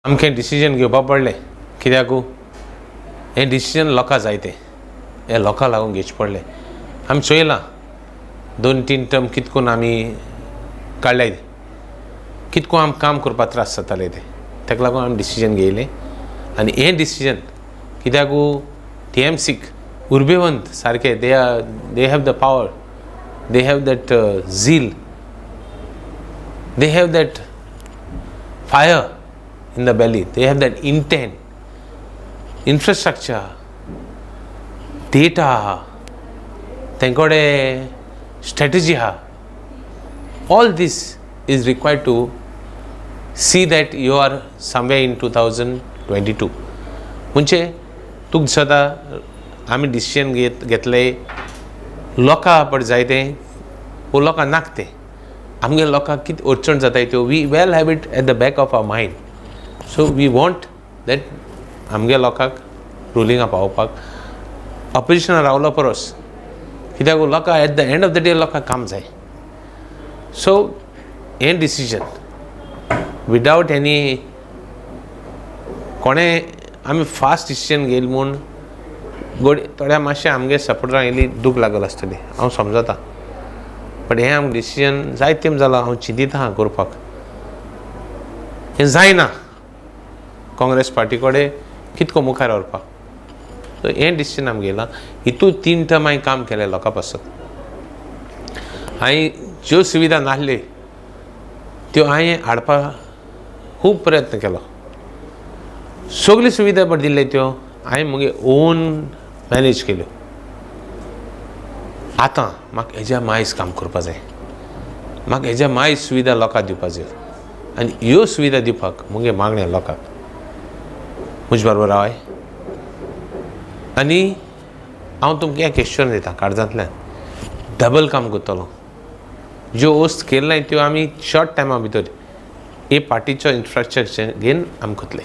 आमकां डिसिजन घेवपा पडलें, कित्याकू हें डिसिजन लोकां जाय तें, हें लोकां लागून घेवचें पडलें. आमी चोयलां 2-3 टर्म कितकून आमी काडल्याय, कितको आमकां काम करपाक त्रास जाताले ते, ताका लागून आमी डिसिजन घेयलें. आनी हें डिसिजन कित्याकू टी एम सीक उर्बेवंत सारके, they have the power, they have that zeal, they have that fire in the belly, they have that intent, infrastructure, data आहा तेंकोडे, स्ट्रेटजी आहा. All this is required to see that you are somewhere in 2022. म्हणजे तुका दिसता आमी decision घेतले लोकां पड जाय तें, वो लोकां नाक तें, आमगे लोकांक कितें अडचण जाताय त्यो we well have it at the back of our mind. So we want that आमगे लोकांक रुलिंगा पावोवपाक ऑपोजिशनान रावलो परस, कित्याक लोकां at the end of the day लोकांक काम जाय. सो हें डिसिजन विदावट एनी कोणें आमी फास्ट डिसिजन घेयल म्हूण गोडी थोड्या मातशें आमगे सपोर्टरांक इल्ली दूख लागल आसतली, हांव समजता. बट हें आमकां डिसिजन जायत तेम जालां, हांव चिंतिता आहा करपाक. हें जायना काँग्रेस पार्टी कडेन कितको मुखार व्हरपाक. सो हें डिसिजन आमी घेयलां. हितून 3 टर्म हांवें काम केलें लोकां पासत. हांवें ज्यो सुविधा नासल्यो त्यो हांवें हाडपाक खूब प्रयत्न केलो. सगल्यो सुविधा पळय दिल्ल्यो त्यो हांवें म्हगे ओन मॅनेज केल्यो. आतां म्हाका हेज्या मायज काम करपा जाय, म्हाका हेज्या मायज सुविधा लोकांक दिवपा जाय. आनी ह्यो सुविधा दिवपाक म्हगे मागणें लोकांक म्हजे बरोबर रावाय. आनी हांव तुमकां एक एश्योरन्स दिता, काळजांतल्यान डबल काम करतलो. ज्यो वस्त केल्ले त्यो आमी शॉर्ट टायमा भितर हे पार्टीचो इन्फ्रास्ट्रक्चर घेवन आमी करतले.